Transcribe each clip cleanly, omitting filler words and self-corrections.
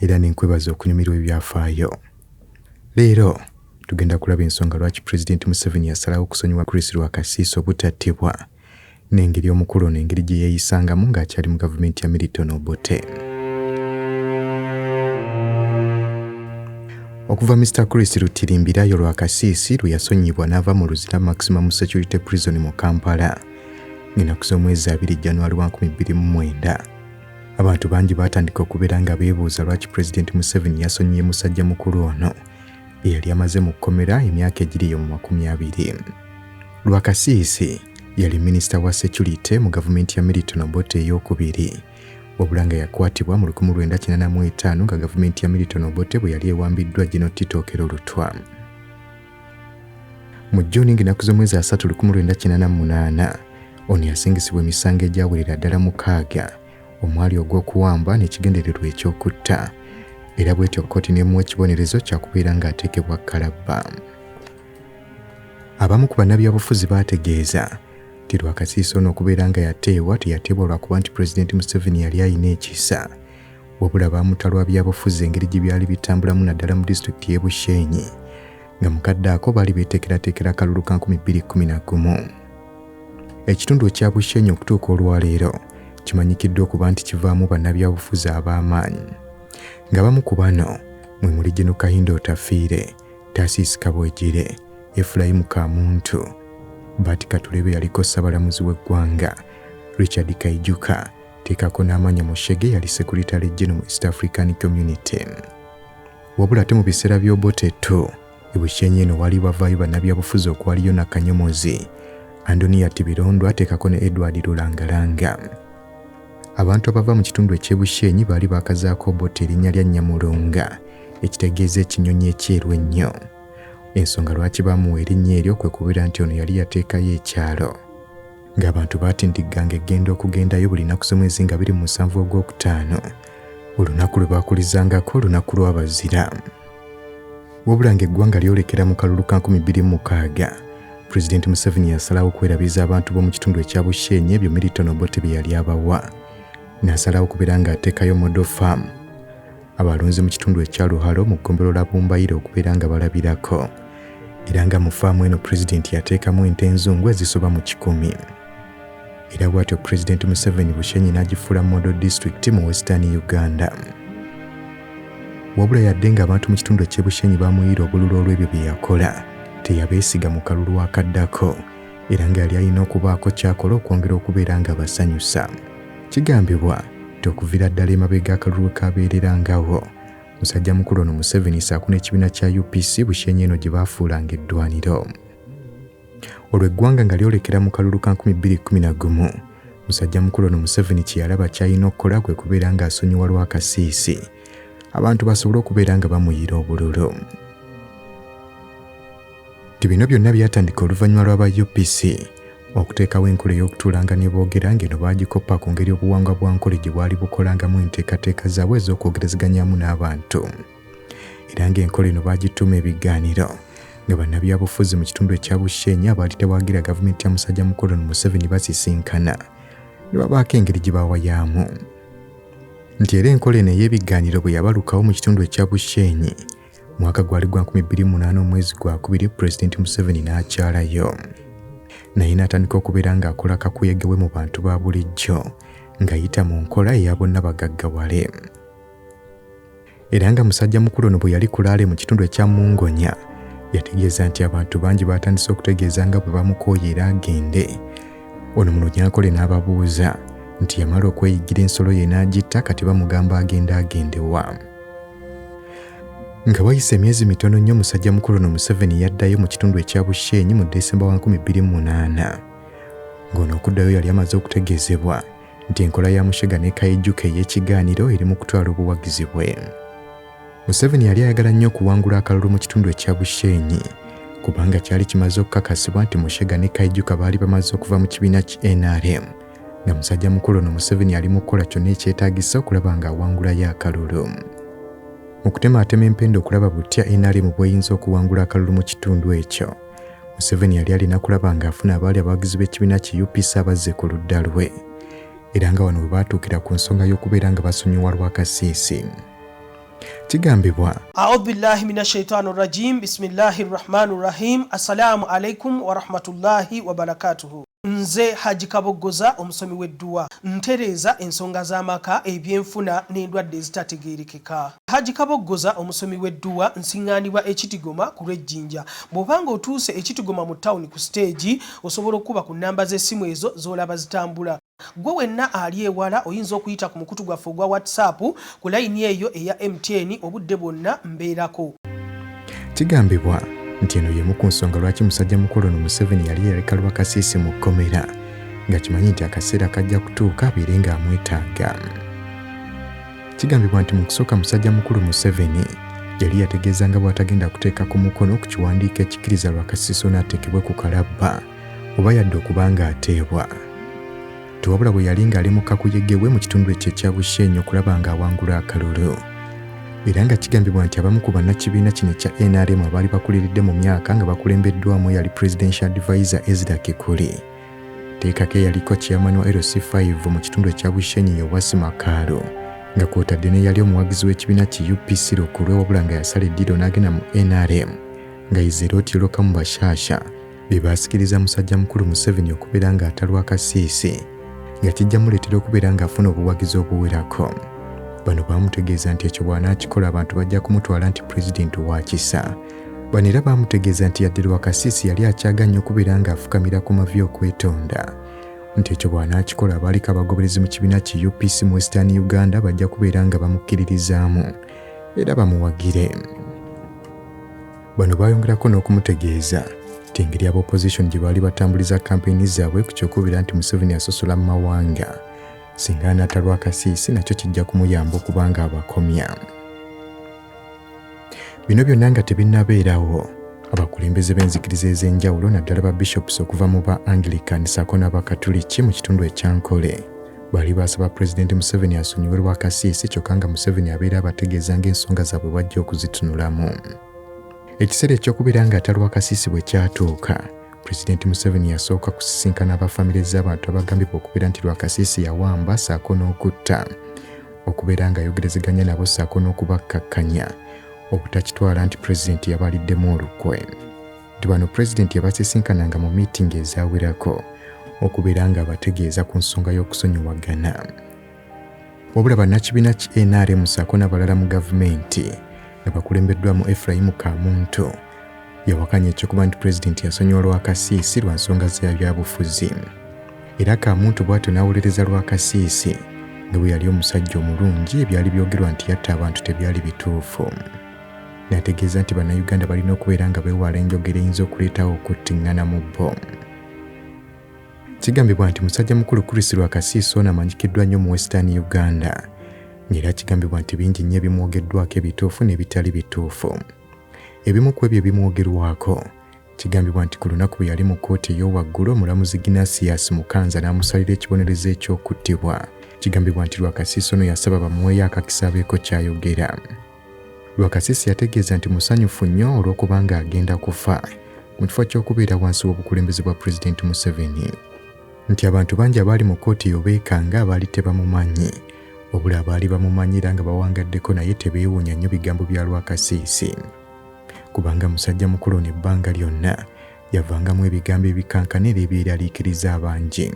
Era ne nkwebaza okunyumirwa ebyafaayo. Leero tugenda kulaba ensonga lwaki Pulezidenti Museveni yasalawo okusonyiwa Chris Rwakasiisi obutattibwa n'engeri omukulu ono engeri gye yeeyisangamu ng'akyali mu gavumenti ya Milton Obote. Okuva Mister Chris Rutirimbirayo Rwakasiisi lwe yasonyiyibwa n'ava mu Luzira Maximum Security Prison mu Kampala ng'ennaku z'omwezi 2 January wa 2009, abantu bangi baatandika okubeera nga beebuuza lwaki Pulezidenti Museveni yasonyiye musajja mukulu ono eyali amaze mu kkomera emyaka egiri eyo mu 20. Rwakasiisi yali minisita wa securite mu gavumenti ya Milton Obote ey'okubiri, wabula nga yakwatibwa mu 1985 nga gavumenti ya Milton Obote bwe yali ewambiddwa General Tito Okello Lutwa. Mu Juni ng'ennaku z'omwezi 3 1988, ono yasingisibwa emisango egyawerera ddala 6 omwali ogw'okuwamba n'ekigendererwa eky'okutta, era bw'etyo kkooti n'emuwa ekibonerezo kya kubeera ng'ateekebwa kalabba. Abamu ku bannabyabufuzi baategeeza nti Rwakasiisi ono okubeera nga yateebwa teyateebwa lwakuba nti Pulezidenti Museveni yali alina ekisa, wabula baamuta lwa byabufuzi engeri gye byali bitambulamu naddala mu disitulikiti y'e Bushenyi nga mu kadde ako baali beeteekerateekera akalulu ka 2011. Ekitundu ekya Bushenyi okutuuka olwaleero kimanyikiddwa okuba nti kivaamu bannabyabufuzi ab'amaanyi ng'abamu ku bano mwe muli Gen Kahinda Otafiire, Tarsis Kabwegyere, Ephraim Kamuntu, Bart Katurebe yaliko ssabalamuzi w'eggwanga, Richard Kaijuka, teekako n'amanya Mushege yali Secretary General mu East African Community. Wabula ate mu biseera by'Obote 2, e Bushenyi eno wali wavaayo bannabyabufuzi okwali Yona Kanyomozi, Andonia Tibirondwa ateekako ne Edward Lulangalanga. Abantu abava mu kitundu eky'e Bushenyi baali baakazaako Obote erinnya lya Nyamulunga, ekitegeeza ekinyonyi ekyeru ennyo. Ensonga lwaki baamuwa erinnya eryo kwe kubeera nti ono yali yateekayo ekyalo ng'abantu baatindigganga eggendo okugendayo buli nnaku z'omwezi nga 27 Ogwokutaano, olunaku lwe baakulizangako olunaku lw'abazira. Wabula ng'eggwanga lyolekera mu kalulu ka 2006, Pulezidenti Museveni yasalawo okwerabiza abantu b'omu kitundu ekya Bushenyi ebyo Milton Obote bye yali abawa, n'asalawo okubeera ng'ateekayo Model Farm abalunzi mu kitundu ekya Luhalo mu ggombolola Bumbayire okubeera nga balabirako. Era nga mu faamu eno Pulezidenti yateekamu ente enzungu ezisoba mu 100. Era bw'atyo Pulezidenti Museveni Bushenyi n'agifuula Model District mu Western Uganda. Wabula yadde ng'abantu mu kitundu eky'e Bushenyi baamuyiira obululu olw'ebyo bye yakola, teyabeesiga mu kalulu akaddako era nga yali alina okubaako ky'akola okwongera okubeera ng'abasanyusa. Kigambibwa nti okuviira ddala emabega akalulu we kaabeererangawo, musajja mukulu ono Museveni ssaako n'ekibiina kya UPC Bushenyi eno gye baafuulanga eddwaniro. Olwo eggwanga nga lyolekera mu kalulu ka 2011, musajja mukulu ono Museveni kye yalaba ky'alina okukola kwe kubeera ng'asonyiwa Rwakasiisi abantu basobole okubeera nga bamuyiira obululu. Nti bino byonna byatandika oluvannyuma lw'aba UPC okuteekawo enkola ey'okutuulanga ne boogera ng'eno baagikoppa ku ngeri obuwangwa bwa Nkole gye bwali bukolangamu enteekateeka zaabwe ez'okwogerezeganyaamu n'abantu. Era ng'enkola eno baagituuma ebigaaniro nga bannabyabufuzi mu kitundu ekya Bushenyi abaali tewagira gavumenti ya musajja mukulu ono Museveni basisinkana ne babaako engeri gye bawayaamu. Nti era enkola eno ey'ebigaaniro bwe yabalukawo mu kitundu ekya Bushenyi mwaka gwali gwa 2008 omwezi gwakubiri Pulezidenti Museveni n'akyalayo naye n'atandika okubeera ng'akola kakuyege we mu bantu ba bulijjo ng'ayita mu nkola eya bonna bagaggawale. Era nga musajja mukulu ono bwe yali kulaale mu kitundu ekya Mungonya yategeeza nti abantu bangi baatandise okutegeeza nga bwe bamukooye era agende. Ono mu Lunyankole n'ababuuza nti yamala okweyigira ensolo ye n'agitta kati bamugamba agende agende wa. Nga wayise emyezi mitono nnyo musajja mukulu ono Museveni yaddayo mu kitundu ekya Bushenyi mu Desemba wa 2008 ng'ono okuddayo yali amaze okutegeezebwa nti enkola ya Mushega ne Kaijuka ey'ekigaaniro eri mu kutwala obuwagizi bwe. Museveni yali ayagala nnyo okuwangula akalulu mu kitundu ekya Bushenyi kubanga kyali kimaze okukakasibwa nti Mushega ne Kaijuka baali bamaze okuva mu kibiina ki NRM nga musajja mukulu ono Museveni ali mu kukola kyonna ekyetaagisa okulaba ng'awangulayo akalulu. Mu kutemaatema empenda okulaba butya NRM bw'eyinza okuwangula akalulu mu kitundu ekyo, Museveni yali alina kulaba ng'afuna abaali abawagizi b'ekibiina ki UPC abazze ku ludda lwe era nga wano we baatuukira ku nsonga y'okubeera nga basonyiwa Rwakasiisi. Kigambibwa Audhu billahi minash shaitani rajim. Bismillahi rahmani rahim. Assalamu alaikum warahmatullahi wabarakatuhu. Nze Haji Kaboggoza, omusomi w'edduwa, ntereeza ensonga z'amaka, ebyenfuna n'endwadde ezitategeerekeka. Haji Kaboggoza, omusomi w'edduwa, nsiŋŋaanibwa Ekitigoma ku lw'Ejjinja. Bw'obanga otuuse Ekitigoma mu tawuni ku siteegi, osobola okukuba ku nnamba z'essimu ezo z'olaba zitambula. Gwe wenna ali ewala oyinza okuyita ku mukutu gwaffe ogwa WhatsApp ku layini eyo eya MTN, obudde bwonna mbeerako. Kigambibwa nti eno y'emu ku nsonga lwaki musajja mukulu ono Museveni yali yaleka Lwakasiisi mu kkomera, nga kimanyi nti akaseera kajja kutuuka abeere ng'amwetaaga. Kigambibwa nti mu kusooka musajja mukulu Museveni yali yategeeza nga bw'atagenda kuteeka ku mukono ku kiwandiiko ekikkiriza Lwakasiisi ono ateekebwe ku kalabba oba yadde okuba ng'ateebwa. Tewabula bwe yali ng'ali mu kakuyege we mu kitundu ekyo ekya Bushenyi okulaba ng'awangula akalulu. Era nga kigambibwa nti abamu ku bannakibiina kino ekya NRM abaali bakuliridde mu myaka nga bakulembeddwamu eyali Presidential Advisor Ezra Kikuli, teekako eyaliko chairman wa LC5 mu kitundu ekya Bushenyi Yowasi Makaalo, nga kw'otadde n'eyali omuwagizi w'ekibiina ki UPC Lukulwe wabula nga yasala eddiiro n'agenda mu NRM nga Izeroti Lokamu Bashasha, be baasikiriza musajja mukulu Museveni okubeera ng'atalwa akasiisi nga kijja muleetera okubeera ng'afuna obuwagizi obuwerako. Bano baamutegeeza nti ekyo bw'anaakikola abantu bajja kumutwala nti pulezidenti wa kisa. Bano era baamutegeeza nti yadde Lwakasiisi yali akyaganya okubeera ng'afukamira ku mavi okwetonda, nti ekyo bw'anaakikola abaaliko abagoberezi mu kibiina ki UPC mu Western Uganda bajja kubeera nga bamukkiririzaamu era bamuwagire. Bano baayongerako n'okumutegeeza nti engeri aba opposition gye baali batambuliza kampeyini zaabwe ku ky'okubeera nti Museveni asosola mu mawanga, singa anaatalwa akasiisi nakyo kijja kumuyamba okuba nga abakomya. Bino byonna nga tebinnabeerawo, abakulembeze b'enzikiriza ez'enjawulo naddala ba bishops okuva mu ba Anglican ssaako n'Abakatuliki mu kitundu ekya Nkole baali baasaba Pulezidenti Museveni asonyiwe Lwakasiisi, kyokka nga Museveni abeera abategeeza ng'ensonga zaabwe bw'ajja okuzitunulamu. Ekiseera eky'okubeera ng'ata Lwakasiisi bwe kyatuuka, Pulezidenti Museveni yasooka kusisinkana aba famire z'abantu abagambibwa okubeera nti Lwakasiisi yawamba ssaako n'okutta, okubeera ng'ayogerezeganya nabo ssaako n'okubakkakkanya obutakitwala nti pulezidenti yabaliddemu olukwe. Nti bano pulezidenti yabasisinkananga mu miitingi ezawerako okubeera ng'abategeeza ku nsonga y'okusonyiwagana. Wabula bannakibiina ki NRM ssaako n'abalala mu gavumenti nga bakulembeddwamu Ephraim Kamuntu yawakanya ekyokuba nti pulezidenti yasonyiwa Lwakasiisi lwa nsonga za byabufuzi. Era Kamuntu bw'atyo n'awolereza Lwakasiisi nga bwe yali omusajja omulungi, ebyali byogerwa nti yatta abantu tebyali bituufu. N'ategeeza nti Bannayuganda balina okubeera nga beewala enjogera eyinza okuleetawo okuttiŋŋana mu bo. Kigambibwa nti musajja mukulu Chris Lwakasiisi ono amanyikiddwa nnyo mu Western Uganda, ng'era kigambibwa nti bingi nnyo ebimwogeddwako ebituufu n'ebitali bituufu. Ebimu ku ebyo ebimwogerwako, kigambibwa nti ku lunaku bwe yali mu kkooti ey'owaggulu omulamuzi Ignatius Mukanza n'amusalira ekibonerezo eky'okuttibwa. Kigambibwa nti Lwakasiisi ono yasaba bamuweeyo akakisa abeeko ky'ayogera. Lwakasiisi yategeeza nti musanyufu nnyo olw'okuba ng'agenda kufa mu kifo ky'okubeera wansi w'obukulembeze bwa Pulezidenti Museveni. Nti abantu bangi abaali mu kkooti eyo beekanga abaali tebamumanyi, wabula abaali bamumanyi era nga bawangaddeko naye tebeewuunya nnyo bigambo bya Lwakasiisi, kubanga musajja mukulu ono ebbanga lyonna yavangamu ebigambo ebikankana era ebyeraliikiriza abangi.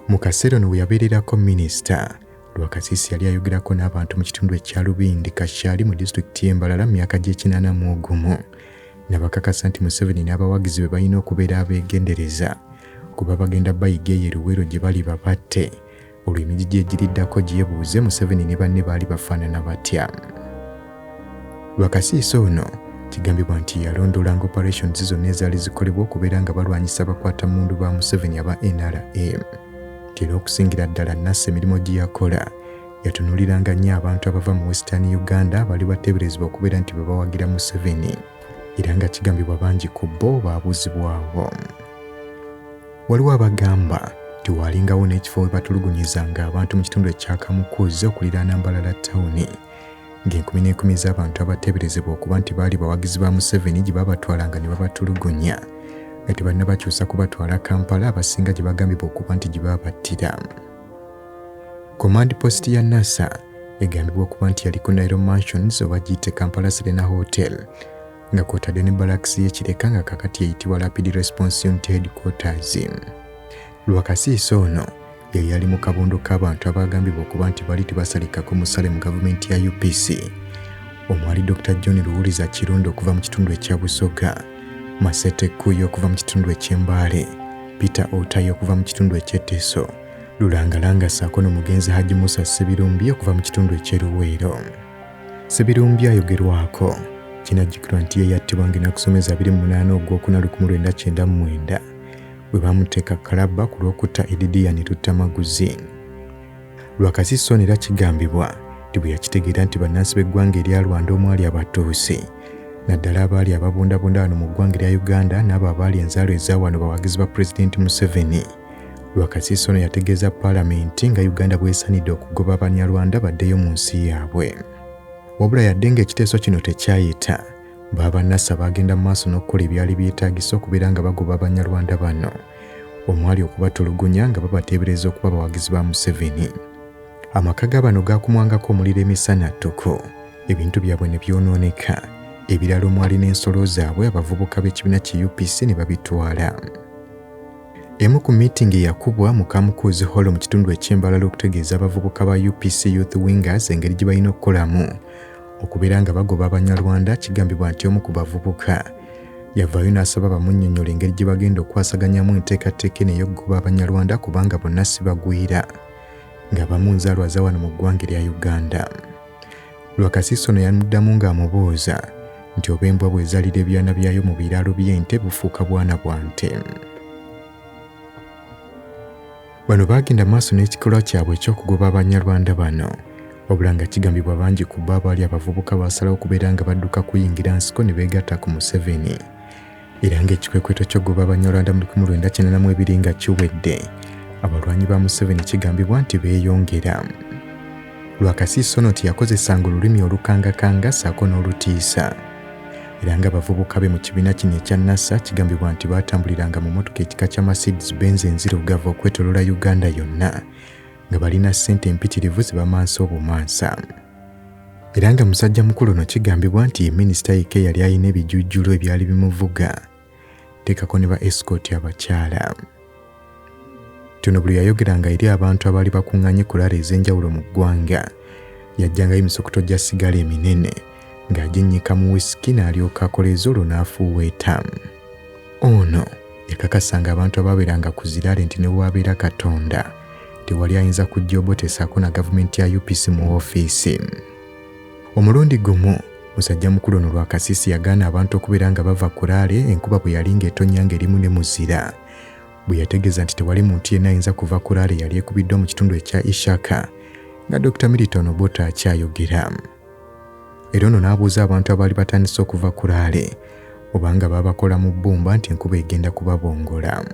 Mu kaseera ono we yabeererako minisita, Lwakasiisi yali ayogerako n'abantu mu kitundu ekya Lubindi Kashyali mu disitulikiti y'e Mbarara mu myaka gy'ekinaana mu ogumu, nabakakasa nti Museveni n'abawagizi be balina okubeera abeegendereza kuba bagenda bayiga eyo e Luweero gye bali babatte, olwo emigigi egiriddako gyebuuze Museveni ne banne baali bafaanana batya. Lwakasiisi ono kigambibwa nti yalondoolanga operations zonna ezaali zikolebwa okubeera nga balwanyisa abakwata mmundu ba Museveni aba NRM. Era okusingira ddala Nassa emirimu gye yakola yatunuuliranga nnyo abantu abava mu Western Uganda abaali bateeberezebwa okubeera nti be bawagira Museveni, era nga kigambibwa bangi ku bo baabuzibwawo. Waliwo abagamba nti waalingawo n'ekifo we batulugunyizanga abantu mu kitundu ekya Kamukuzi okuliraana Mbarara tawuni, ng'enkumi n'enkumi z'abantu abateeberezebwa okuba nti baali bawagizi ba Museveni gye babatwalanga ne babatulugunya nga tebannabakyusa kubatwala Kampala, abasinga gye bagambibwa okuba nti gye babattira. Command post ya Nasa Egambibwa okuba nti yali ku Nile Mansions oba giyite Kampala Serena Hotel, nga kw'otadde ne balakisi y'e Kireka nga kaakati eyitibwa Rapid Response Unit Headquarters. Lwakasiisi ono yali ali mu kabondo k'abantu abagambibwa okuba nti baali tebasalikako musale mu gavumenti ya UPC, omwali Dr. John Luwuliza Kirundo okuva mu kitundu ekya Busoga, Masete Kuyo okuva mu kitundu eky'Embaale, Peter Otayi okuva mu kitundu eky'Eteso, Lulangalanga ssaako n'omugenzi Haji Musa Ssebirumbi okuva mu kitundu eky'e Luweero. Ssebirumbi ayogerwako kinajjukirwa nti ye yattibwa ng'ennaku z'omwezi 28 Ogwokuna 1999 bwe baamuteeka kalabba ku lw'okutta Edidiyani Luttamaguzi. Lwakasisi ono era kigambibwa nti bwe yakitegeera nti bannansi b'eggwanga erya Rwanda omwali Abatuusi naddala abaali ababundabunda wano mu ggwanga erya Uganda n'abo abaali enzaalwa eza wano bawagizi ba Pulezidenti Museveni, Lwakasisi ono yategeeza Palamenti nga Uganda bw'esaanidde okugoba Abanyarwanda baddeyo mu nsi yaabwe. Wabula yadde ng'ekiteeso kino tekyayita, bo aba NASA baagenda mu maaso n'okukola ebyali byetaagisa okubeera nga bagoba Abanyarwanda bano omwali okubatulugunya nga babateebereza okuba abawagizi ba Museveni. Amaka ga bano gaakumwangako omuliro emisana ttuku, ebintu byabwe ne byonooneka, ebirala omwali n'ensolo zaabwe abavubuka b'ekibiina ki UPC ne babitwala. Emu ku miitingi eyakubwa mu Kamukuuzi Hall mu kitundu eky'e Mbarara okutegeeza abavubuka ba UPC Youth Wingers engeri gye balina okukolamu okubeera nga bagoba Abanyarwanda, kigambibwa nti omu ku bavubuka yavaayo n'asaba bamunnyonnyole engeri gye bagenda okukwasaganyamu enteekateeka eno ey'okugoba Abanyarwanda kubanga bonna si bagwira ng'abamu nzaalwa za wano mu ggwanga erya Uganda. Lwakasisi ono yamuddamu ng'amubuuza nti oba embwa bw'ezaalira ebyana byayo mu biraalo by'ente bufuuka bwana bwa nte. Bano baagenda maaso n'ekikolwa kyabwe eky'okugoba Abanyarwanda bano, wabula nga kigambibwa bangi ku bo abaali abavubuka baasalawo okubeera nga badduka kuyingira nsiko ne beegatta ku Museveni. Era ng'ekikwekweto ky'okugoba Abanyarwanda mu 1982 nga kiwedde, abalwanyi ba Museveni kigambibwa nti beeyongera. Lwakasiisi ono teyakozesanga olulimi olukangakanga ssaako n'olutiisa. Era ng'abavubuka be mu kibiina kino ekya NASA kigambibwa nti baatambuliranga mu mmotoka ekika kya Mercedes Benz enzirugavu okwetoloola Uganda yonna nga balina ssente empitirivu ze bamansa obumansa. Era nga musajja mukulu ono kigambibwa nti ye minisita yekka eyali alina ebijujjulu ebyali bimuvuga, teekako ne ba escort abakyala. Tuno buli yayogeranga eri abantu abaali bakuŋŋaanye ku laala ez'enjawulo mu ggwanga, yajjangayo emisokoto gya sigala eminene ng'aginnyika mu wisiki n'alyoka akoleeza olwo n'afuuweeta. Ono yakakasanga abantu abaabeeranga ku ziraale nti ne bw'abeera Katonda tewali ayinza kujja Obote ssaako na gavumenti ya UPC mu woofiisi. Omulundi gumu musajja mukulu ono Lwakasisi yagaana abantu okubeera nga bava ku laale enkuba bwe yali ng'etonnya ng'erimu ne muzira, bwe yategeeza nti tewali muntu yenna ayinza kuva ku laale eyali ekubiddwa mu kitundu ekya Ishaka nga Dokita Milton Obote akyayogera. Era ono n'abuuza abantu abaali batandise okuva ku laale obanga baabakola mu bbumba nti enkuba egenda kubabongola.